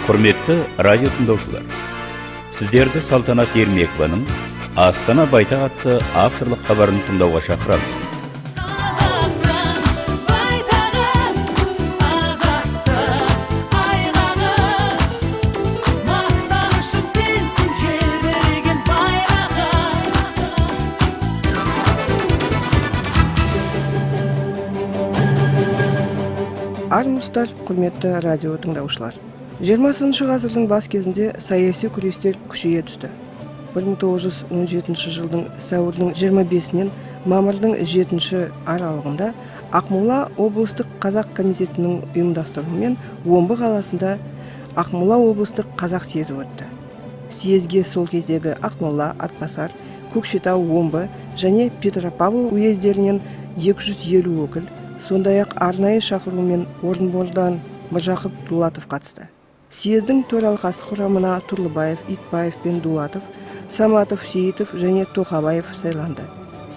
Құрметті радио тыңдаушылар, сіздерді Салтанат Ермекованың «Астана байтақ» атты авторлық хабарын тыңдауға шақырамыз. Қазақтың байтағы, азаттық айғағы, мақтанышым сенсің, желбіреген байрағы. Армысыздар, құрметті радио тыңдаушылар! 20 ғасырдың бас кезінде саяси күрестер күшейе түсті. 1917 жылдың сәуірдің 25-інен мамырдың 7 аралығында Ақмола облыстық қазақ комитетінің ұйымдастыруымен Омбы қаласында Ақмола облыстық қазақ съезі өтті. Съезге сол кездегі Ақмола, Атбасар, Көкшетау, Омбы және Петропавл уездерінен 250 өкіл, сондай-ақ арнайы шақырумен Орынбордан Міржақып Дулатов қатысты. Съездің төралқасы құрамына Тұрлыбаев, Итбаев пен Дулатов, Саматов, Сейітов және Тоқабаев сайланды.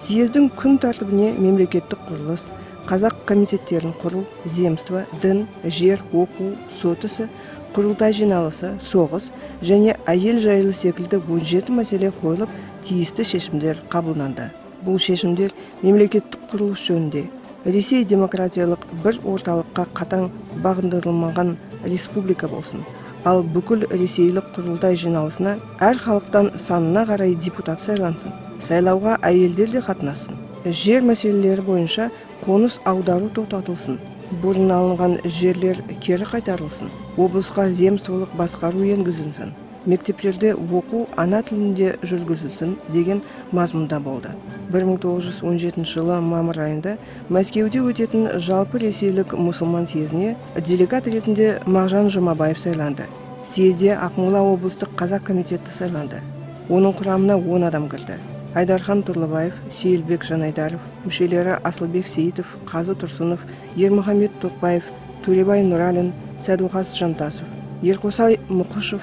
Съездің күн тәртібіне мемлекеттік құрылыс, қазақ комитеттерін құру, земство, дін, жер, оқу, сот ісі, құрылтай жиналысы, соғыс және әйел жайлы секілді 17 мәселе қойылып, тиісті шешімдер қабылданды. Бұл шешімдер мемлекеттік құрылыс жөнінде: Ресей демократиялық бір орталыққа қатаң бағындырылмаған республика болсын, ал бүкіл ресейлік құрылтай жиналысына әр халықтан санына қарай депутат сайлансын, сайлауға әйелдер де қатынассын, жер мәселелері бойынша қоныс аудару тоқтатылсын, бұрын алынған жерлер кері қайтарылсын, облысқа земстволық басқару енгізілсін, мектептерде оқу ана тілінде жүргізілсін деген мазмұнда болды. 1917 жылы мамыр айында Мәскеуде өтетін жалпы ресейлік мұсылман съезіне делегат ретінде Мағжан Жұмабаев сайланды. Съезде Ақмола облыстық қазақ комитеті сайланды. Оның құрамына 10 адам кірді: Айдархан Тұрлыбаев, Сейілбек Жанайдаров, мүшелері Асылбек Сейітов, Қазы Тұрсынов, Ермұхамет Тоқбаев, Төребай Нұралин, Сәдуақас Жантасов, Ерқосай Мұқышев,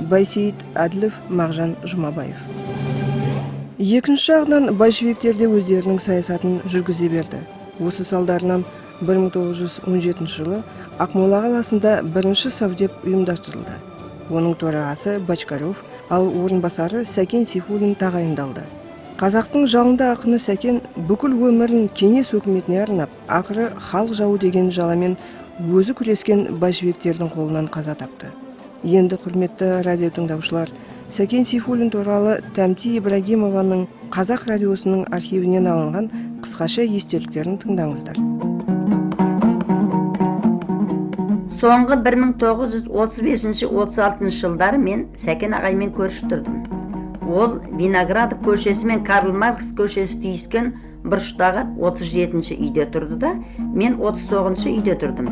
Байсейіт Әділов, Мағжан Жұмабаев. Екінші жағынан, большевиктер де өздерінің саясатын жүргізе берді. Осы салдарынан 1917 жылы Ақмола қаласында бірінші совдеп ұйымдастырылды. Оның төрағасы Бочкарев, ал орынбасары Сәкен Сейфуллин тағайындалды. Қазақтың жалынды ақыны Сәкен бүкіл өмірін кеңес өкіметіне арнап, ақыры халық жауы деген жаламен өзі күрескен большевиктердің қолынан қаза тапты. Енді, құрметті радио тыңдаушылар, Сәкен Сейфуллин туралы Тәмти Ибрагимованың Қазақ радиосының архивінен алынған қысқаша естеліктерін тыңдаңыздар. Соңғы 1935-36 жылдары мен Сәкен ағаймен көрші тұрдым. Ол Виноградов көшесі мен Карл Маркс көшесі түйіскен бұрыштағы 37 үйде тұрды да, мен 39 үйде тұрдым.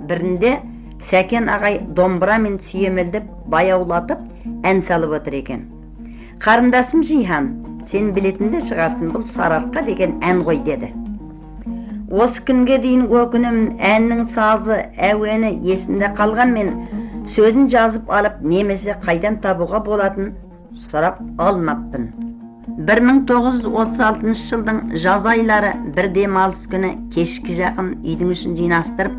Бірінде Сәкен ағай домбырамен сүйемелдеп, баяулатып ән салып отыр екен. «Қарындасым Жиһан, сен білетін де шығарсың, бұл «Сарыарқа» деген ән ғой», – деді. Осы күнге дейін өкінемін, әннің сазы, әуені есімде қалғанмен, сөзін жазып алып немесе қайдан табуға болатын сұрап алмаппын. 1936 жылдың жаз айлары бір демалыс күні кешкі жақын үйдің ішін жинастырып,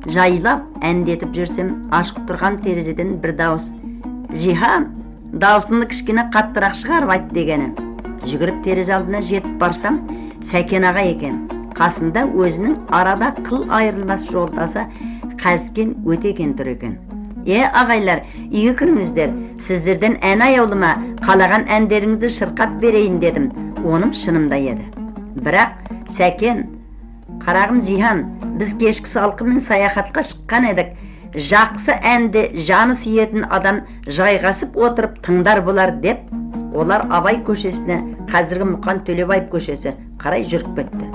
жайлап әндетіп жүрсем, ашық тұрған терезеден бір дауыс: «Жиһан, даусыңды кішкене қаттырақ шығарып айт», – дегені. Жүгіріп терезе алдына жетіп барсам, Сәкен ағай екен. Қасында өзінің арада қыл айырылмас жолдасы Қазкен Өтекен тұр екен. «Е, ағайлар, үйге кіріңіздер, сіздерден ән аяулы ма? Қалаған әндеріңізді шырқап берейін», – дедім. Оным шынымда еді. Бірақ Сәкен: «Қарағым Жиһан, біз кешкі салқынмен саяхатқа шыққан едік. Жақсы әнді жаны сүйетін адам жайғасып отырып тыңдар болар», – деп, олар Абай көшесіне, қазіргі Мұқан Төлебаев көшесі, қарай жүріп кетті.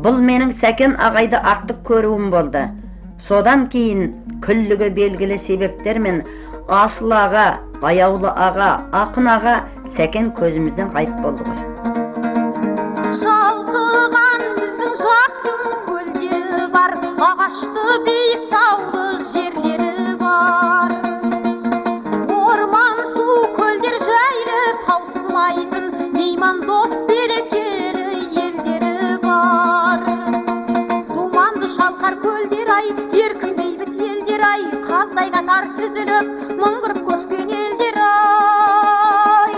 Бұл менің Сәкен ағайды ақтық көруім болды. Содан кейін күлліге белгілі себептермен асыл аға, аяулы аға, ақын аға Сәкен көзімізден ғайып болды ғой. Шалқыған біздің жақтың көлдері бар, ағашты, биік таулы жерлері бар, орман, су, көлдер жайлы, таусылмайтын меймандос, берекелі елдері бар. Думанды шалқар көлдер ай, еркін бейбіт елдер ай. Қаздай қатар тізіліп, мыңғырып көшкен елдер ай.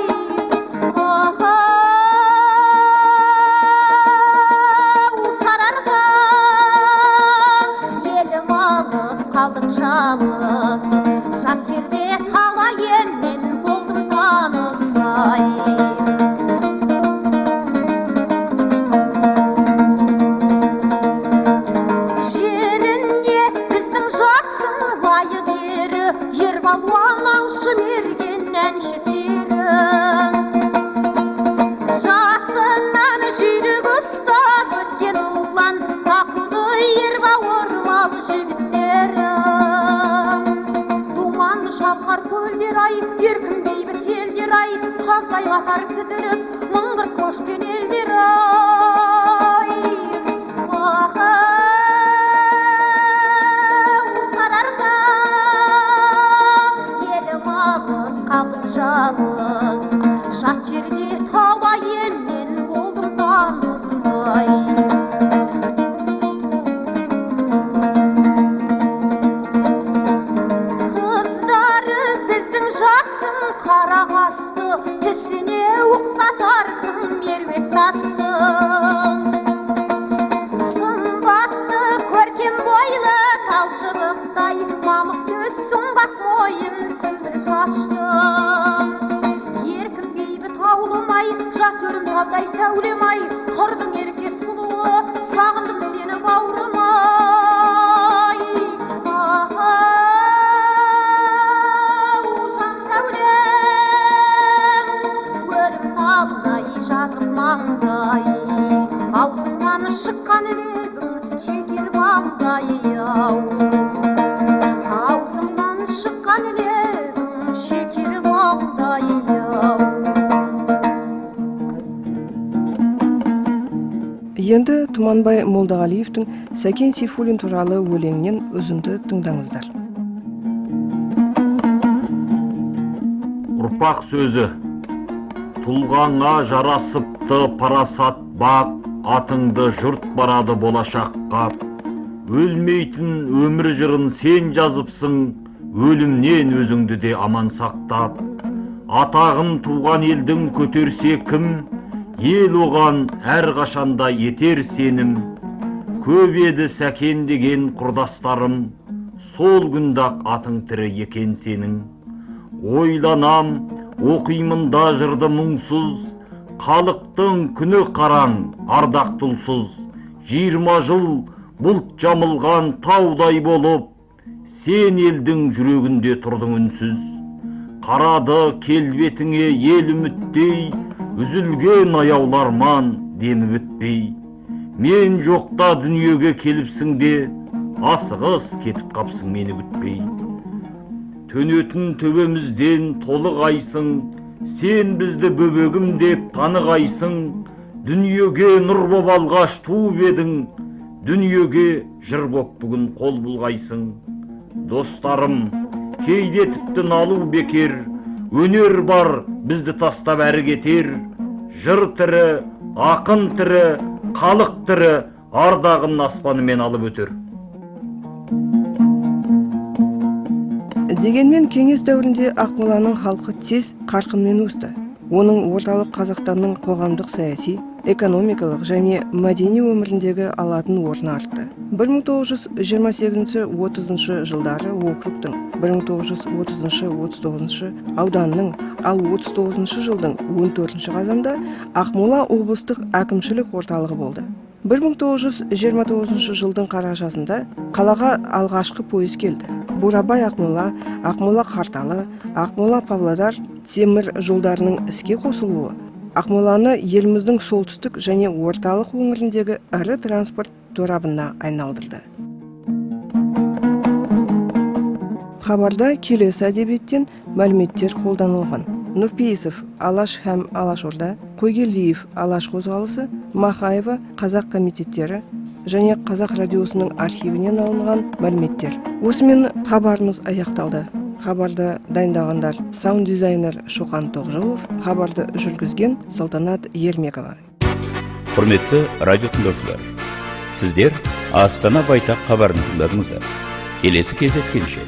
Ахау, Сарыарқа, елім алыс, қалдың жалғыз. Жат жерде талай елмен болдым таныс ай. Жеріне біздің жақтың лайық ері, ер балуан, аңшы мерген, әнші сері. Жасынан жүйрік ұстап өскен ұлан, ақылды ер бауырмал жігіттері. Думанды шалқар көлдер ай, еркін бейбіт елдер ай, қаздай қатар тізіліп, мыңғырып көшкен елдер ай. Ахау, Сарыарқа, елім алыс, қалдың жалғыз. Жат жерде талай елмен болдым таныс ай. Қыздары біздің жақтың қара қасты, тісіне ұқсатарсың меруерт тасты. Сымбатты көркем бойлы тал шыбықтай, мамық төс, сұңғақ мойын, сүмбіл шашты. Еркін бейбіт ауылым ай, жас өрім талдай сәулем ай, қырдың ерке сұлуы, сағындым сені бауырым ай. Ахау, жан сәулем, өрім талдай жазық маңдай, аузыңнан шыққан лебің шекер балдай ау. Аузыңнан шыққан лебің шекер балдай ау. Енді Тұманбай Молдағалиевтің Сәкен Сейфуллин туралы өлеңінен үзінді тыңдаңыздар. Ұрпақ сөзі. Тұлғаңа жарасыпты парасат бақ, атыңды жұрт барады болашаққа. Өлмейтін өмір жырын сен жазыпсың, өлімнен өзіңді де аман сақтап. Атағын туған елдің көтерсе кім, ел оған әр қашанда етер сенім. Көп еді Сәкен деген құрдастарым, сол күнде-ақ атың тірі екен сенің. Ойланам, оқимын да жырды мұңсыз, халықтың күні қараң, ардақ тұлсыз. 20 жыл бұлт жамылған таудай болып, сен елдің жүрегінде тұрдың үнсіз. Қарады келбетіңе ел үміттей, үзілген аяулы арман демі бітпей. Мен жоқта дүниеге келіпсің де, асығыс кетіп қапсың мені күтпей. Төнетін төбемізден толық айсың, сен бізді бөбегім деп танығайсың. Дүниеге нұр боп алғаш туып едің, дүниеге жыр боп бүгін қол бұлғайсың. Достарым, кейде тіпті налу бекер, өнер бар бізді тастап әрі кетер. Жыр тірі, ақын тірі, халық тірі, ардағын аспанымен алып өтер. Дегенмен кеңес дәуірінде Ақмоланың халқы тез қарқынмен өсті. Оның орталық Қазақстанның қоғамдық, саяси, экономикалық және мәдени өміріндегі алатын орны артты. 1928-30 жылдары округтың, 1930-39 ауданның, ал 39 жылдың 14 қазанда Ақмола облыстық әкімшілік орталығы болды. 1929 жылдың қарашасында қалаға алғашқы пойыз келді. Бурабай Ақмола, Ақмола Қарталы, Ақмола Павлодар темір жолдарының іске қосылуы Ақмоланы еліміздің солтүстік және орталық өңіріндегі ірі транспорт торабына айналдырды. Хабарда келесі әдебиеттен мәліметтер қолданылған. Нұрпейісов Алаш һәм Алашорда, Қойгелдиев Алаш қозғалысы, Махаева Қазақ комитеттері және Қазақ радиосының архивінен алынған мәліметтер. Осымен хабарымыз аяқталды. Хабарды дайындағандар саунд дизайнер Шоқан Тоқжолов, хабарды жүргізген Салтанат Ермекова. Құрметті радио тыңдаушылар, сіздер Астана Байтақ хабарын тыңдадыңыздар. Келесі кездескенше.